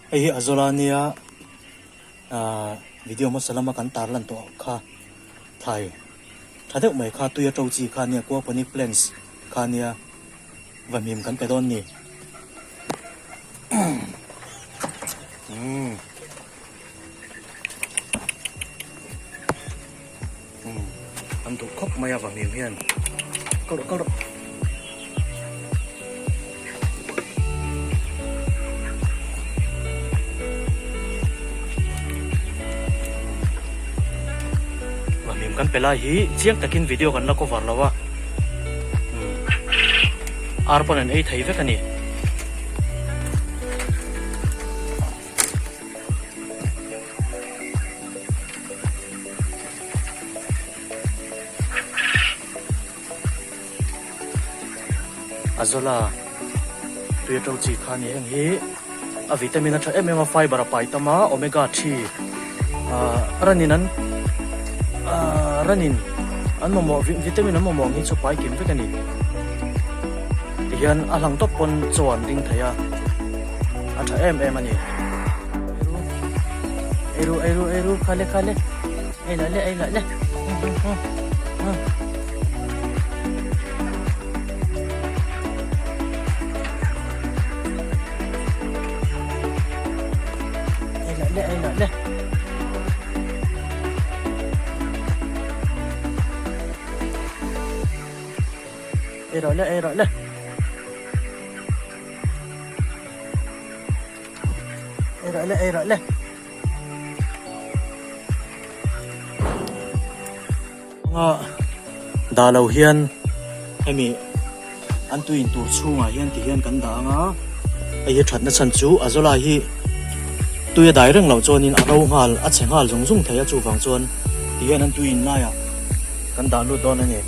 Hei hi Azola nia ahh video hmasa lama kan tar lan tawh kha thlai tha deuh mai kha tui a to chi kha nia aquaponic plants kha nia vahmim kan pe dawn ni. Umm. Umm an duh khawp mai a vahmim hian kal rawh kal rawh. Vahmim kan pe lai hi chiang takin video kan la cover lo a umm ar pawn an ei thei vek a ni. A zawla tui a to chi kha a ni heng hi a vitamin a tha em em a fiber a pai tam a omega 3 ah ranin an ah ranin an mamawh vitamin an mamawh ang hi chu pai kim vek a ni tihian a hlang tawp pawn chaw an ding thei a. A tha em em a ni. Eiru, eiru, eiru, khale, khale. Ei lah le, ei lah le. Ei lah le, ei lah le. Ei rawh le, ei rawh le. Ei rawh le, ei rawh le. Nga dah lo hian hemi an tui in tur chhungah hian ti hian kan dah anga hei hi thatna chhan chu a zawlai hi tui a dai reng loh chuanin a ro nghal a chhe nghal zung zung thei a chuvang chuan ti hian an tui in laiah kan dah lut dawn a ni.